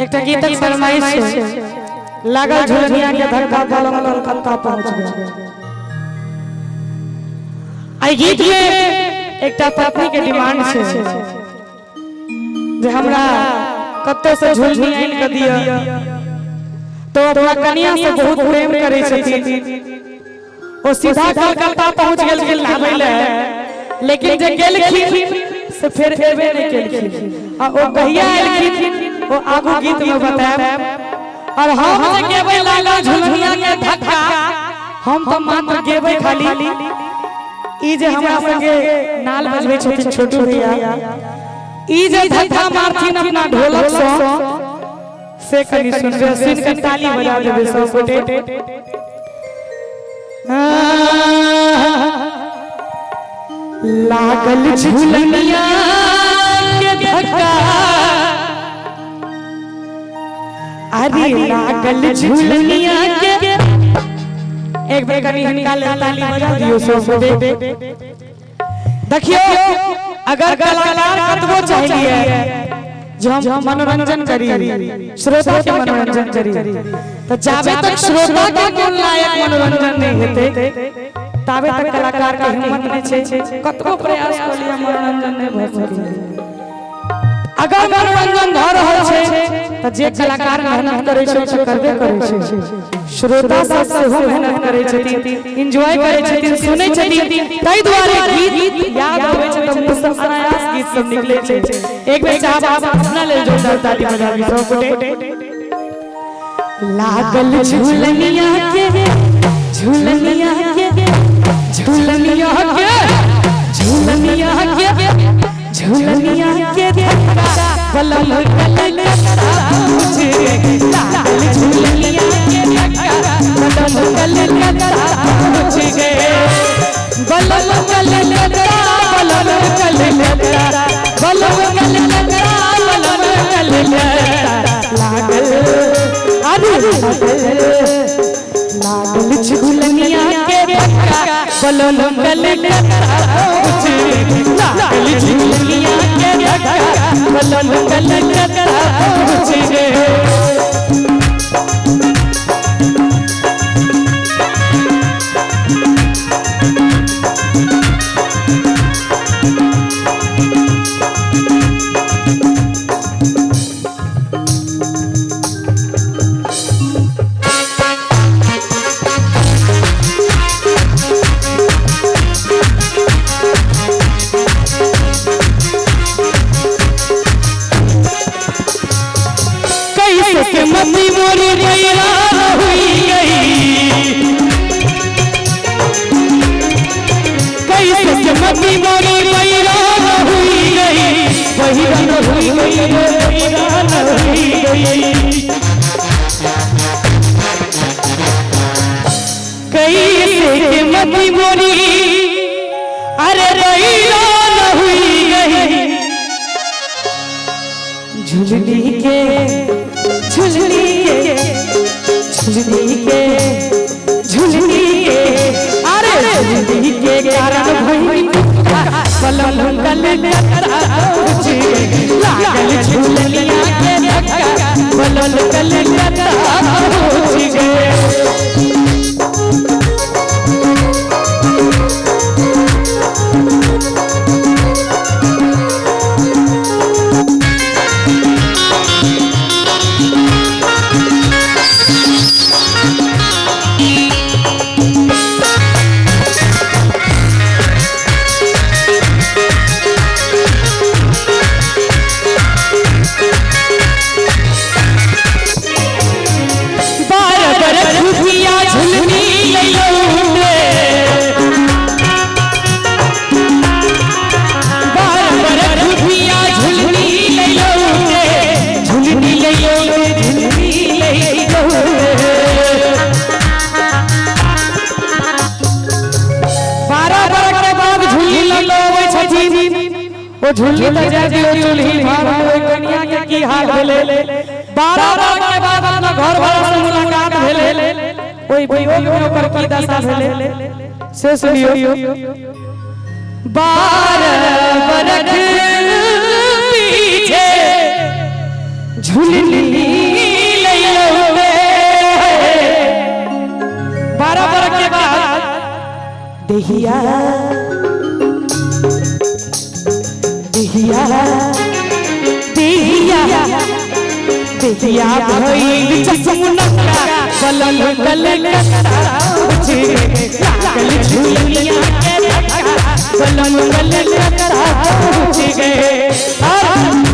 एकटा गीतक फरमाइश छै, लागल झुलनिया के धक्का बलम कलकत्ता पहुंच गेल। एहि गीत में एकटा पत्नी के डिमांड छै जे हमरा कतौ से झुलनी आनि के दिअ। तो अपना कनिया से बहुत प्रेम करै छथिन, ओ सीधा कलकत्ता पहुंच गेलखिन लाबै ले, लेकिन जे गेलखिन से फेर एबे नहि केलखिन। आ ओ कहिया एलखिन ओ आगू गीत में बतायब। और हम जे गेबै लागल झुलनिया के धक्का, हम तो मात्र गेबै खाली। ई जे हमरा संगे नाल बजबै छथिन छोटू भैया, ई जे धक्का मारथिन अपना ढोलक से, से कनि सुनबै, सुनि के ताली बजा देबै सब गोटे। लागल झुलनिया के धक्का, अरे लागल झुलनिया के। एक बेर कनि हिनका लेल ताली बजा दियौ सब गोटे। देखियो, अगर कलाकार कतबो चाहिए जो हम मनोरंजन करी, श्रोता के मनोरंजन करी, तो जाबे तक श्रोता के मन लायक मनोरंजन नहीं हेतै ताबे तक कलाकार के हिम्मत नहीं छै, कतबो प्रयास क लिया मनोरंजन नहीं भऽ सकै। अगर मनोरंजन भऽ रहल छै तऽ जे कलाकार मेहनत करै छै ओ तऽ करबे करै छै, श्रोता सब सेहो मेहनत करै छथिन, एंजॉय करै छथिन, सुनै छथिन। ताहि दुआरे गीत याद आबै छै तऽ मुँह से अनायास गीत सब निकलै छै। एक बेर चाहब आप अपना लेल जोरदार ताली बजाबी सब गोटे। लागल झुलनिया के, झुलनिया के, झुलनिया के, झुलनिया के, झुलनिया के धक्का बलम कलकत्ता पहुँच। लागल झुलनिया के धक्का बलम कलकत्ता पहुँच गए। बलम कलकत्ता, बलम कलकत्ता, बलम कलकत्ता, बलम कलकत्ता। लागल, अरे लागल, लागल झुलनिया के धक्का बलम कलकत्ता पहुँच। लागल झुलनिया के धक्का बलम कलकत्ता पहुँच गए। कैसे के मम्मी मोरी बैरान हुई गई, कैसे के मम्मी मोरी बैरान हुई गई, बहिरन हुई गई, बैरान हुई गई। कैसे के मम्मी मोरी अरे बैरान हुई गई, झुलनी के, झुलनी के, झुलनी के, झुलनी के, अरे झुलनी के कारण भइल पलम कलकत्ता पहुँच। लागल झुलनिया के धक्का पलम कलकत्ता पहुँच गए। बार बरस खुफिया झुलनी लौटे, बार बरस खुफिया झुलनी लौटे, झुलनी लौटे, झुलनी लौटे। 12 बरख के बाद झुलनी लौटबै छथिन। ओ झुलनी तऽ जाय दियौ चूल्ही भार, ओहि कनिया के की हाल भेलै। 12 बरख के बाद अपना घर वाला से मुलाकात भेलै, ओहि वियोग में ओकर की दशा भेलै से सुनियो। 12 बरख पीछे झुलनी लैलौ। 12 बरख के बाद देहिया देहिया देहिया देहिया भइल चसमुनका बलल कलकत्ता पहुँच गए। लागल झुलनिया के धक्का बलल कलकत्ता पहुँच गए। और